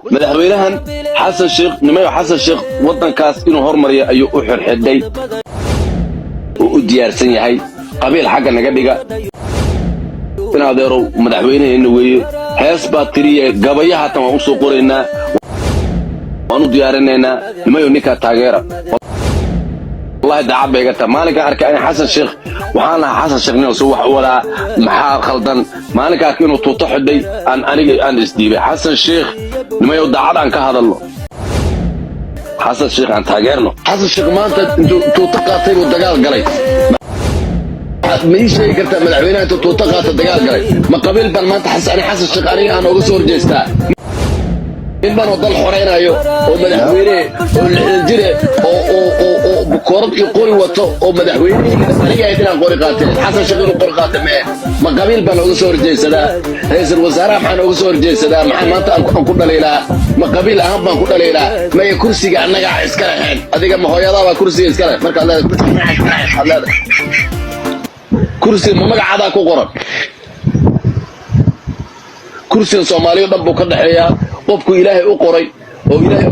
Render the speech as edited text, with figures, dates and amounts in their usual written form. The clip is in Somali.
Madaxweynahan Xasan Sheekh, nimayo, Xasan Sheekh waddankaas inuu hormariyo ayuu u xirxidhay oo u diyaarsan yahay. Qabiil xagga naga dhiga, in adeerow, madaxweyneheenna weeye. Hees baa tiriye, gabaya haatan waan u soo qoraynaa, waan u diyaarinaynaa. Nimayo, ninkaa taageera, wallahi daacad bay iga tahay. Maalinkaan arkay ani Xasan Sheekh, waxaan lahaa, "Xasan Sheekh nin soo wax u wadaa, maxaa khaldan?" Maalinka arkay inuu tuuto xidhay, aan aniga aan isdiibay. Xasan Sheekh, nimayow, daacad aan ka hadalno. Xasan Sheekh aan taageerno. Xasan Sheekh maanta intuu tuuto qaatay buu dagaal galay. Ma ii sheegi kartaa madaxweynaha intuu tuuto qaata dagaal galay? Ma qabiil baan maanta ani Xasan Sheekh aniga aan oga soo horjeestaa? Nin baan oo dal xoraynayo oo madaxweyne oo 60 jire oo bukoorad iyo qori wato oo madaxweynehii aniga ahayd inaan qori qaateen. Xasan Sheekh inuu qori qaata mee? Ma qabiil baan oga soo horjeedsadaa? Ra'iisul wasaaraha maxaan oga soo horjeedsadaa? Maxaa maanta aan ku dhaliilaa? Ma qabiil ahaan baan ku dhaliilaa? Maya, kursiga annagaa iska lahayn. Adiga ma hooyadaabaa kursiga iska leh? Markaad leedahay kursiga annagaa iska leh, waxaad leedahay kursiga ma magacadaa ku qoran? Kursiga Soomaaliya dhan buu ka dhexeeyaa. Qofku Ilaahay u qoray oo Ilaahay